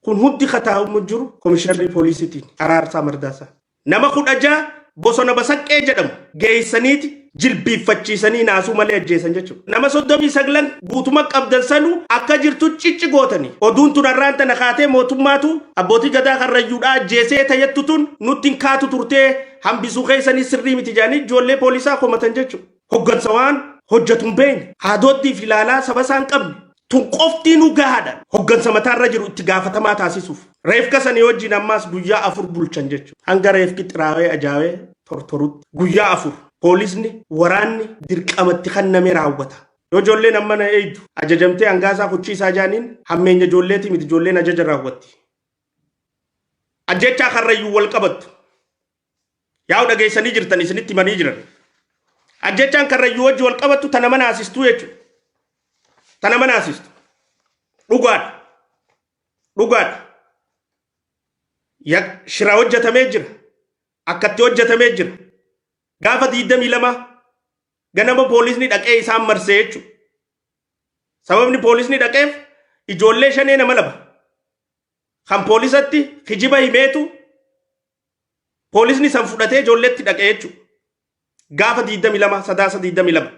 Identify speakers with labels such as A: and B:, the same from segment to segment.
A: Kun hundi kataa'umu jiru komishinarri poolisiitiin Araarsaa Mardaasaa. Nama 16 bosona Basaqqee jedhamu geessaniiti jilbiiffachiisanii naasuu malee ajjeesan jechuudha. Nama 39 guutuma qabdan sanuu akka jirtu cicci gootanii. Oduun tun har'aan tana kaatee mootummaatu abbootii gadaa karrayyuudhaa ajjeesee tayyattu tun nutti hin kaatu turtee hambisuu keessanii sirrii miti jedhanii ijoollee poolisaa komatan jechuudha. Hoggansa waan hojjetu hin beekne, haadooddii fi ilaalaa saba isaa hin qabne. Tun qoftii nu gahaadha. Hoggansa mataarra jiru itti gaafatamaa taasisuuf. Reefka sanii wajjin ammaas guyyaa 4 bulchan jechuudha. Hanga reefki xiraawee ajaawee tortorutti. Guyyaa 4 poolisni waraanni dirqamatti kenname raawwata. Yoo ijoolleen amma na eeydu ajajamtee hangaasaa kuchiisaa jaaniin hammeenya ijoolleetii miti ijoolleen ajaja raawwatti. Ajjechaa karrayyuu wal qabattu. Yaa'u dhageessanii jirtan isinitti himanii jiran. Ajjechaan karrayyuu wajji wal qabattu tana mana asistuu jechuudha. Tana mana asistu. Dhugaadha. Dhugaadha. Shira hojjetamee jira. Akkatti hojjetamee jira. Gaafa 22 ganama poolisni dhaqee isaan marsee jechuudha. Sababni poolisni dhaqeef ijoollee shanee nama lama kan poolisatti kijiba himeetu poolisni san fudhatee ijoolleetti dhaqee jechuudha. Gaafa 22 Sadaasa 22.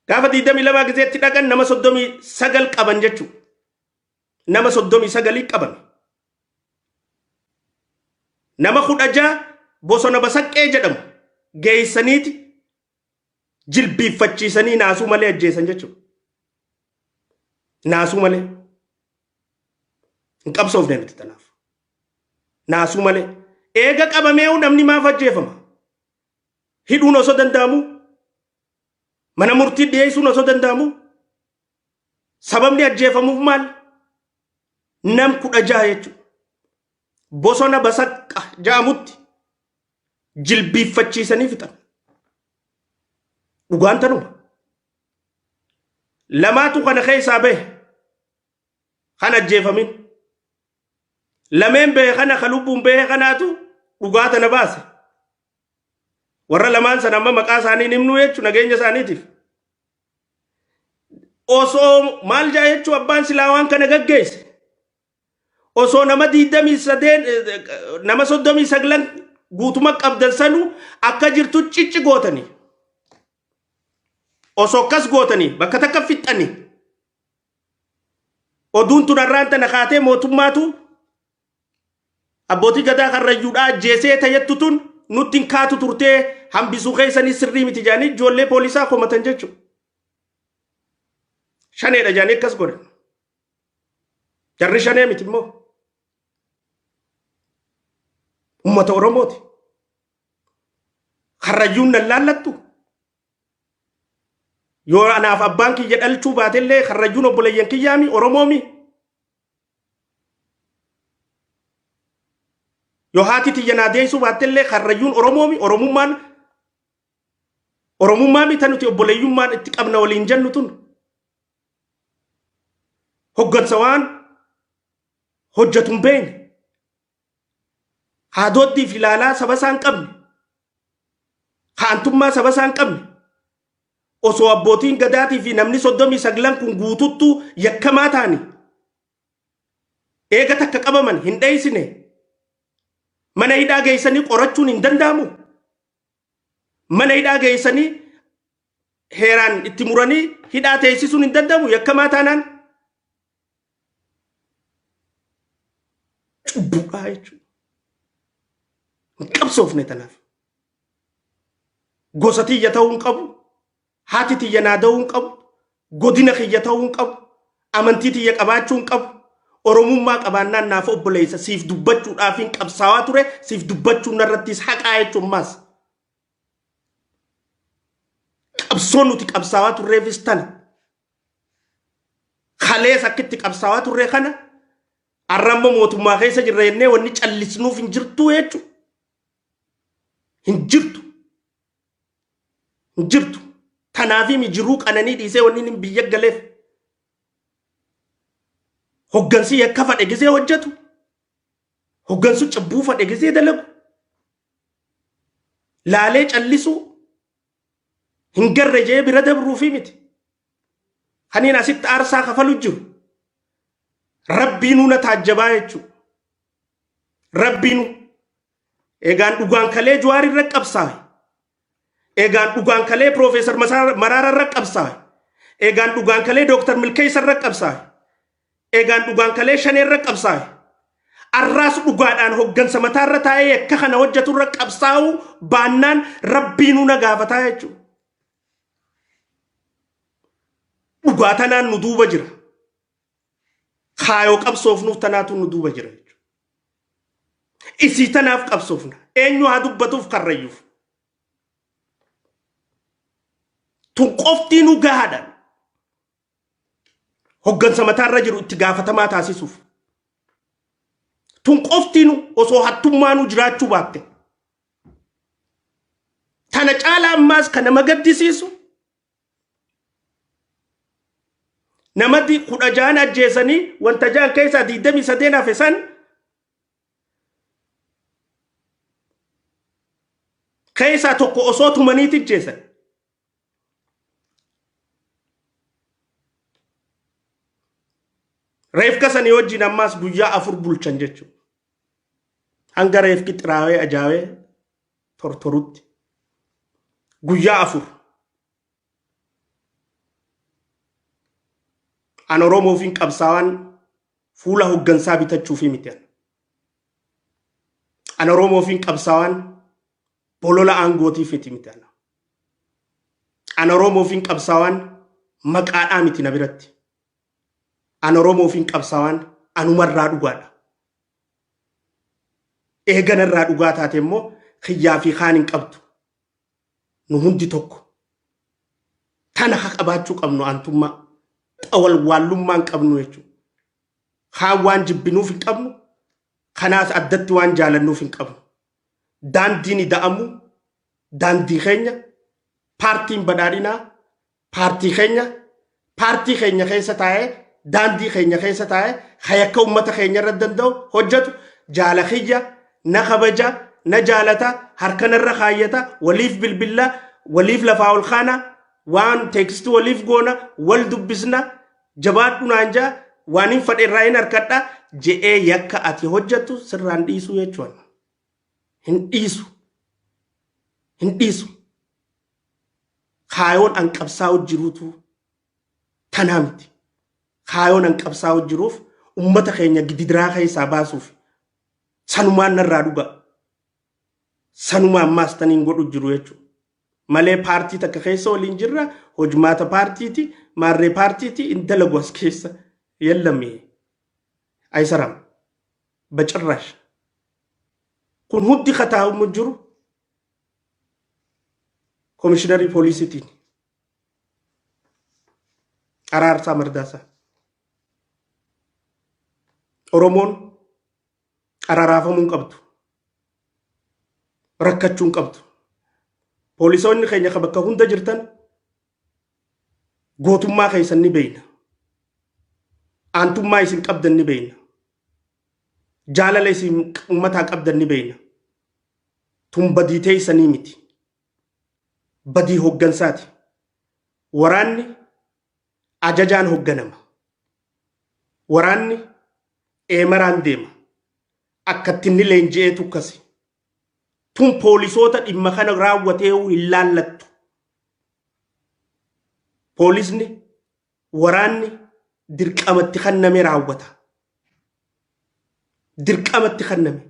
A: Gaafa 22 gizeetti dhaqan nama 39 qaban jechuudha. Nama 39 qaban. Nama 16 bosona Basaqqee jedhamu geessaniiti jilbiiffachiisanii naasuu malee ajjeesan jechuudha. Naasuu malee. Hin qabsoofne nuti tanaaf. Naasuu malee. Eega qabamee'uu namni maaf ajjeefama? Hidhuun osoo danda'amu? Mana murtii dhiyeessuun osoo danda'amu? Sababni ajjeefamuuf maal? Nam 16 jechuudha. Bosona Basaqqa ja'amutti jilbiiffachiisanii fixan. Dhugaan tanuma. Lamaatu kana keessaa bahe. Kan ajjeefamin. Lameen bahe kana ka lubbuun bahe kanaatu dhugaa tana baase. Warra lamaan sana amma maqaa isaanii hin himnuu jechuun nageenya isaaniitiif. Osoo maal jaa jechuun abbaan silaa waan kana gaggeesse. Osoo nama 23 nama 39 guutuma qabdan sanuu akka jirtu cicci gootanii. Osoo akkas gootanii bakka takka fixxanii. Oduun tun har'aan tana kaatee mootummaatu abbootii gadaa karrayyuudhaa ajjeesee tayyattu tun nutti hin kaatu turtee hambisuu keessanii sirrii miti jedhanii ijoollee poolisaa komatan jechuudha. Shaneedha jedhanii akkas godhan. Jarri shanee miti immoo. Uummata Oromooti. Karrayyuun nan laallattu. Yoo anaaf abbaan kiyya dhalchuu baatellee karrayyuun obboleeyyan kiyyaami Oromoomi. Yoo haati tiyya naa deessuu baattellee karrayyuun Oromoomi Oromummaan Oromummaa mita nuti obboleeyyummaan itti qabna waliin jennu tun. Hoggansa waan hojjetu hin beekne. Haadooddii fi ilaalaa saba isaa hin qabne. Haantummaa saba isaa hin qabne. Osoo abbootiin gadaatii fi namni 39 kun guututtuu yakkamaa ta'ani. Eega takka qabaman hin dheeysine. Mana hidhaa geessanii qorachuun hin danda'amu. Mana hidhaa geessanii heeraan itti muranii hidhaa teessisuun hin danda'amu yakkamaa taanaan. Cubbuudhaa jechuudha. Hin qabsoofne tanaaf. Gosa tiyya ta'uu hin qabu. Haati tiyya naa da'uu hin qabu. Godina kiyya ta'uu hin qabu. Amantii tiyya qabaachuu hin qabu. Oromummaa qabaannaan naaf obboleessa siif dubbachuudhaaf hin qabsaawaa ture siif dubbachuun narrattis haqaa jechuun maas. Qabsoo nuti qabsaawaa turreefis tana. Kalees akkitti qabsaawaa turre kana har'a immoo mootummaa keessa jirra jennee wanni callisnuuf hin jirtu jechuudha. Hin jirtu. Hin jirtu. Tanaafii mi jiruu qananii dhiisee wanni inni biyya galeef. Hoggansi yakka fadhe gisee hojjetu. Hoggansi cubbuu fadhe gisee dalagu. Laalee callisuu hin garre jee bira dabruufi miti. Kaniin asitti aarsaa kafalu jiru. Rabbiinuu na taajjabaa jechuudha. Rabbiinuu. Egaan dhugaan kalee Jawaar irra qabsaa'e. Egaan dhugaan kalee Piroofeesar Maraara irra qabsaa'e. Egaan dhugaan kalee Dooktar Milkeessa irra qabsaa'e. Egaan dhugaan kalee Shanee irra qabsaa'e. Arraas dhugaadhaan hoggansa mataarra taa'ee yakka kana hojjetu irra qabsaa'uu baannaan Rabbiinuu na gaafataa jechuudha. Dhugaa tanaan nu duuba jira. Kaayoo qabsoofnuuf tanaatu nu duuba jira jechuudha. Isii tanaaf qabsoofna. Eenyu haa dubbatuuf karrayyuuf. Tun qoftii nu gahaadha. Hoggansa mataarra jiru itti gaafatamaa taasisuuf. Tun qoftiinu osoo hattummaanuu jiraachuu baatte. Tana caalaa ammaas kan nama gaddisiisu namatti 16 ajjeesanii wanta ja'an keessaa 23 hafe san keessaa tokko osoo tumaniiti ajjeesan. Reefka sanii wajjin ammaas guyyaa 4 bulchan jechuudha. Hanga reefki xiraawee ajaawee tortorutti. Guyyaa 4. An Oromoofiin qabsaawaan fuula hoggansaa bitachuufi miti. An Oromoofiin qabsaawaan bolola aangootiif miti. An Oromoofiin qabsaawaan maqaadhaa miti na biratti. An Oromoofiin qabsaawaan anumarraa dhugaadha. Eeganarraa dhugaa taate immoo kiyyaa fi kaan hin qabdu. Nu hundi tokko. Tana haa qabaachuu qabnu aantummaa. Xawalwaallummaa hin qabnu jechuudha. Kaan waan jibbinuuf hin qabnu. Kanaas addatti waan jaalannuuf hin qabnu. Daandiin ida'amu daandii keenya paartiin badhaadhinaa paartii keenya paartii keenya keessa taa'ee daandii keenya keessa taa'ee hayakka uummata keenya irra danda'u hojjetu jaala kiyya na kabaja na jaalata harka narra kaayyata waliif bilbilla waliif lafaa ol kaana waan teekstii waliif goona wal dubbisna jabaadhu naan jaa waan hin fadhe irraa hin harkadha je'ee yakka ati hojjettu sirraan dhiisuu jechuudha. Hin dhiisu. Hin dhiisu. Kaayoon an qabsaa'u jiruutu tanaa miti. Kaayoon an qabsaa'u jiruuf ummata keenya gidiraa keessaa baasuuf sanumaan narraa dhuga. Sanuma ammaas taniin godhu jiru jechuudha. Malee paartii takka keessa waliin jirra hojmaata paartiiti maarree paartiiti hin dalagu as keessa yellame aysaram bacirrash kun hundi kataa'umu jiru komishiinarii poolisiitiin Araarsaa Mardaasaa. Oromoon araraafamuu hin qabdu. Rakkachuu hin qabdu. Poolisoonni keenya kan bakka hunda jirtan gootummaa keessan ni beekna. Aantummaa isin qabdan ni beekna. Jaalala isin uummataa qabdan ni beekna. Tun badii teessanii miti. Badii hoggansaati. Waraanni ajajaan hogganama. Waraanni eemaraan deema. Akkatti inni leenji'ee tukkasi. Tun poolisoota dhimma kana raawwatee hin laallattu. Poolisni waraanni dirqamatti kenname raawwata. Dirqamatti kenname.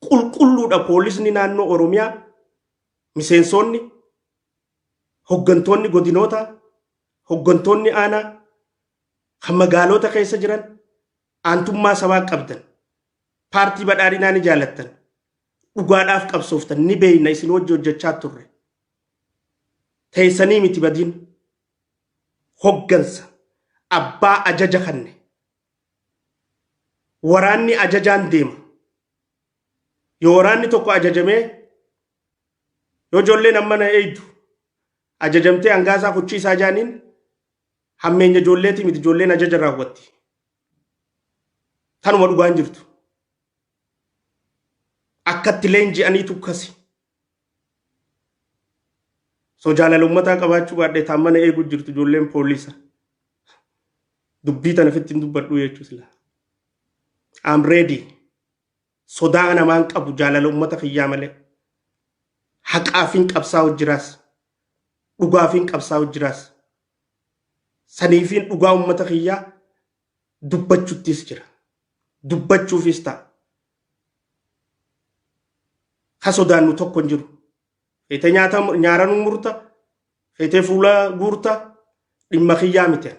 A: Qulqulluudha poolisni naannoo Oromiyaa miseensonni hoggantoonni godinoota hoggantoonni aanaa kan magaalota keessa jiran aantummaa sabaa qabdan paartii badhaadhinaa ni jaalattan dhugaadhaaf qabsooftan ni beeyna isin hojii hojjechaa turre teessanii miti badiin hoggansa abbaa ajaja kanne waraanni ajajaan deema yoo waraanni tokko ajajamee yoo ijoolleen amma na eeydu ajajamtee hangaasaa kuchiisaa jaaniin hammeenya ijoolleetii miti ijoolleen ajaja raawwatti. Tanuma dhugaan jirtu. Akkatti leenji'anii tukkasi. So jaalala uummataa qabaachuu baadhee taan mana eeguu jirtu ijoolleen poolisa. Dubbii tana fitti hin dubbadhu jechuu sila. I'm ready. Sodaa namaan qabu jaalala uummata kiyyaa malee. Haqaafiin qabsaa'u jiraas. Dhugaafiin qabsaa'u jiraas. Saniifiin dhugaa uummata kiyyaa dubbachuttis jira. Dubbachuufis ta'a. Ka sodaannu tokko hin jiru. Feetee nyaata nyaara nu murta. Feetee fuula guurta. Dhimma kiyyaa miti.